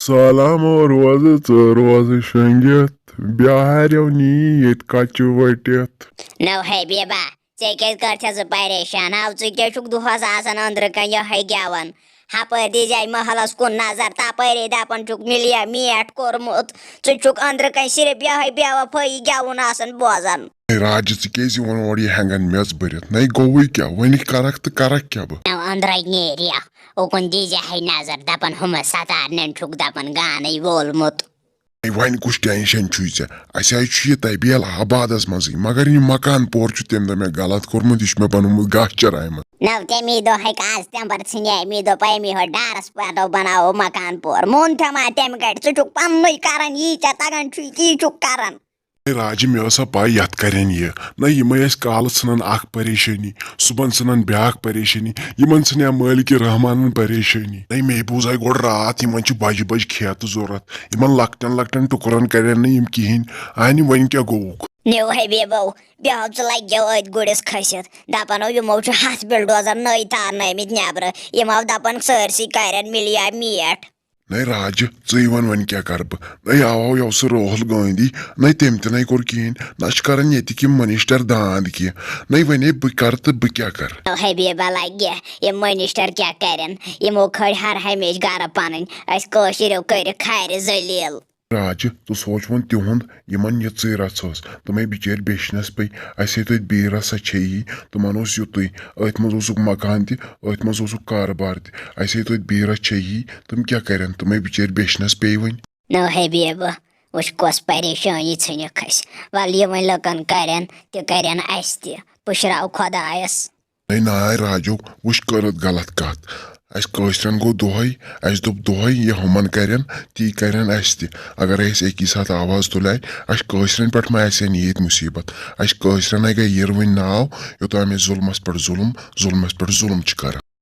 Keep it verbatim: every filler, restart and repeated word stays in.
سلام روزٕ ژٕ روزٕ شۄنٛگِتھ، بیٛارٮ۪و نی ییٚتہِ کَچہِ ؤٹِتھ۔ نو حبیبہ، ژےٚ کیٛازِ کَرتھےٚ ژٕ پریشان؟ ہاو، ژٕ کیٛازِ چھُکھ دۄہَس آسان أنٛدرٕ کَنۍ یِہوٚے گٮ۪وان؟ ہَپٲرۍ دیٖزِ اَتہِ محلَس کُن نظر، تَپٲرے دَپان چھُکھ مِلیہ میٹھ کوٚرمُت۔ ژٕ چھُکھ أنٛدرٕ کَنۍ صرف یِہوٚے بے وفٲیی گٮ۪وُن آسان بوزان۔ ہے راجہِ، ژٕ کیٛازِ یِوان اورٕ یہِ ہٮ۪نٛگَن میٚژ بٔرِتھ؟ نَے گوٚوُے کیٛاہ؟ وۄنۍ کَرَکھ تہٕ کَرَکھ کیٛاہ بہٕ؟ نو أنٛدرَے نیرِ یا، اُکُن دیٖزِ ہے نظر، دَپان ہُمہٕ ستارنٮ۪ن چھُکھ دَپان گانَے وولمُت۔ ہے وۄنۍ کُس ٹینشن چھُے ژےٚ؟ اَسہِ حظ چھُ یہِ طبیل آبادس منٛزٕے، مگر یہِ مکان پور چھُ تَمہِ دۄہ مےٚ غلط کوٚرمُت، یہِ چھُ مےٚ بنومُت گاسہٕ چراے منٛز۔ نو تَمی دۄہ ہیٚکہِ آز تٮ۪مبر ژھٕنہِ اَمی دۄہ پَیمی ہو ڈارس پٮ۪ٹھو بناوو مکان پور۔ مون تھے ما تَمہِ گٹہِ؟ ژٕ چھُکھ پننُے کران، یی ژےٚ تگان چھُے تی چھُکھ کران۔ ہے راجہِ، مےٚ ٲسا پَے یَتھ کَرن یہِ؟ نہ، یِمَے ٲسۍ کالہٕ ژھٕنان اَکھ پریشٲنی، صُبحن ژھٕنان بیٛاکھ پریشٲنی، یِمَن ژھٕنیا مٲلکہِ رحمانَن پریشٲنی۔ نہ، مےٚ بوٗز ہا گۄڈٕ راتھ، یِمَن چھِ بَجہِ بَجہِ کھیتہٕ ضوٚرَتھ، یِمَن لۄکٹٮ۪ن لۄکٹٮ۪ن ٹُکرَن کَرن نہٕ یِم کِہیٖنۍ۔ اَہنہِ، وۄنۍ کیٛاہ گوٚوُکھ؟ نیو حبیبو، بیٚہو ژٕ لگیو أتھۍ گُرِس کھٔسِتھ، دَپان ہو یِمو چھُ ہَتھ بِلڈوزر نٔوۍ تارنٲومٕتۍ نٮ۪برٕ، یِم ہو دَپان سٲرسٕے کَرن مِلیہ میٹھ۔ نَے راجہِ، ژٕے وَن وۄنۍ کیٛاہ کَرٕ بہٕ؟ نَے آو یَو سُہ راہُل گاندھی، نَے تٔمۍ تہِ نَے کوٚر کِہیٖنۍ، نہ چھِ کَران ییٚتِکۍ یِم مٔنِشٹَر دانٛد کینٛہہ۔ نَے وَنے بہٕ کَرٕ تہٕ بہٕ کیٛاہ کَرٕ؟ حبیبہ لگہِ، یِم مٔنِشٹَر کیٛاہ کَرن؟ یِمو کھٲلۍ ہر ہمیشہِ گَرٕ پَنٕنۍ، أسۍ کٲشِرٮ۪و کٔرِکھ کھارِ ذٔلیٖل۔ راجہِ، ژٕ سونٛچ وۄنۍ تِہُنٛد، یِمَن یہِ ژٕے رَژھ ٲس، تِمَے بِچٲرۍ بیٚچھنَس پے، اَسے توتہِ بیٚیہِ رَژھا چھے یی، تِمَن اوس یُتُے، أتھۍ منٛز اوسُکھ مکان تہِ، أتھۍ منٛز اوسُکھ کارٕبار تہِ، اَسے توتہِ بیٚیہِ رَژھ چھے یی، تِم کیٛاہ کَرن؟ تِمَے بِچٲرۍ بیٚچھنَس پے وۄنۍ۔ نو حبیبہ، وٕچھ کۄس پریشٲنی ژھٕنِکھ اَسہِ۔ وَلہٕ یِمَن لُکَن کَرن تہِ کَرن اَسہِ تہِ، پُشراو خۄدایَس۔ نَے ناے راجو، وٕچھ کٔرٕتھ غلط کَتھ۔ اَسہِ کٲشرٮ۪ن گوٚو دۄہَے، اَسہِ دوٚپ دۄہَے یہِ ہُمَن کَرن، تی کَرن اَسہِ تہِ۔ اگر اَسہِ اَکی ساتہٕ آواز تُلہِ، اَسہِ کٲشرٮ۪ن پٮ۪ٹھ ما آسہِ ہا نہِ ییٚتہِ مُصیٖبت؟ اَسہِ کٲشرٮ۪ن ہَے گٔے یِروٕنۍ ناو، یوٚتام اَسہِ ظُلمَس پٮ۪ٹھ ظُلم، ظُلمَس پٮ۪ٹھ ظُلم چھِ کَران۔